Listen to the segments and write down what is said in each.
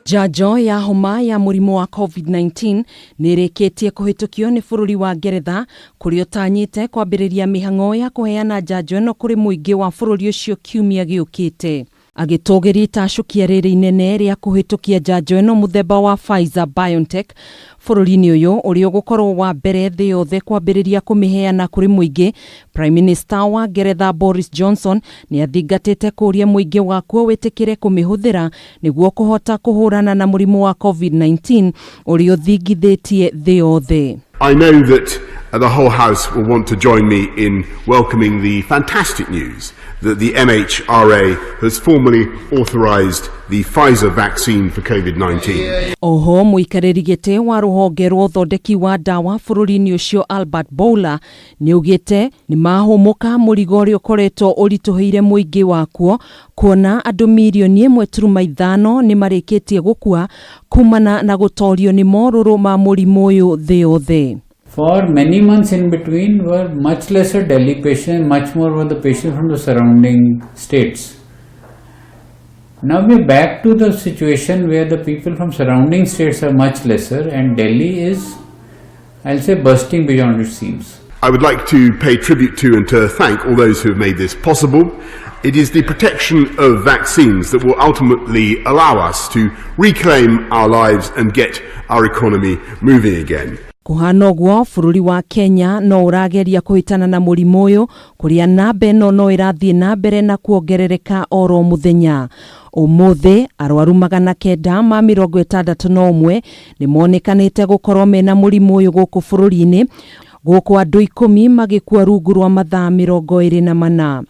Njanjo ya homa ya mũrimũ wa COVID-19 nĩ ĩrĩkĩtie kũhĩtũkio nĩ bũrũri wa Ngeretha kũrĩa ũtanyĩte kwambĩrĩria mĩhang'o ya kũheana njanjo ĩno kũrĩ mũingĩ wa bũrũri ũcio kiumia gĩũkĩte. Agĩtũgĩria itacũkia rĩrĩ inene rĩa kũhĩtũkia njanjo ĩno mũthemba wa Pfizer BioNTech bũrũri-inĩ ũyũ ũrĩa ũgũkorwo wa mbere thĩ yothe kwambĩrĩria kũmĩheana kũrĩ mũingĩ, Prime Minister wa Ngeretha Boris Johnson nĩ athingatĩte kũũria mũingĩ wakuo wĩtĩkĩre kũmĩhũthĩra nĩguo kũhota kũhũrana na mũrimũ wa COVID-19 ũrĩa ũthingithĩtie thĩ yothe. I know that the whole House will want to join me in welcoming the fantastic news that the MHRA has formally authorised the Pfizer vaccine for COVID-19. Oho mũikarĩri gĩtĩ wa rũhonge rwa ũthondeki wa ndawa bũrũri-inĩ ũcio Albert Bourla nĩaugĩte nĩmahũmũka mũrigo ũrĩa ũkoretwo ũritũhĩire mũingĩ wakuo kuona andũ mirioni 1.5 nĩmarĩkĩtie gũkua kumana na gũtorio nĩ morũrũ ma mũrimũ ũyũ thĩ yothe. For many months in between were much lesser Delhi patients, much more were the patients from the surrounding states. Now we are back to the situation where the people from surrounding states are much lesser and Delhi is, I'll say, bursting beyond its seams. I would like to pay tribute to and to thank all those who have made this possible. It is the protection of vaccines that will ultimately allow us to reclaim our lives and get our economy moving again. Kũhana ũguo bũrũri wa Kenya no ũrageria kũhĩtana na mũrimũ ũyũ kũrĩa namba ĩno no ĩrathiĩ na mbere na kuongerereka oro mũthenya. Ũmũthĩ arwaru 961 nĩ monekanĩte gũkorwo mena mũrimũ ũyũ gũkũ bũrũri-inĩ, gũkũ andũ 10 magĩkua rungu rwa mathaa 24.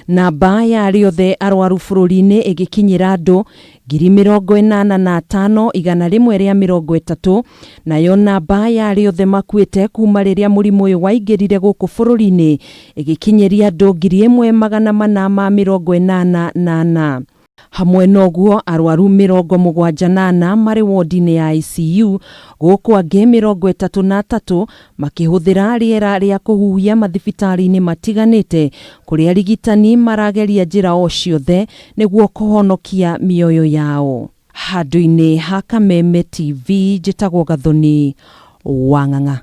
Namba ya arĩa othe arwaru bũrũri-inĩ ĩgĩkinyĩra andũ 85,130, nayo namba ya arĩa othe makuĩte kuma rĩrĩa mũrimũ ũyũ waingĩrire gũkũ bũrũri-inĩ ĩgĩkinyĩria andũ 1484. Hamwe na ũguo arwaru 74 marĩ wodi-inĩ ya ICU, gũkũ angĩ 33 makĩhũthĩra rĩera rĩa kũhuhia mathibitarĩ-inĩ matiganĩte kũrĩa arigitani marageria njĩra o ciothe nĩguo kũhonokia mĩoyo yao. Handũ-inĩ ha Kameme TV njĩtagwo Gathoni Wang'ang'a.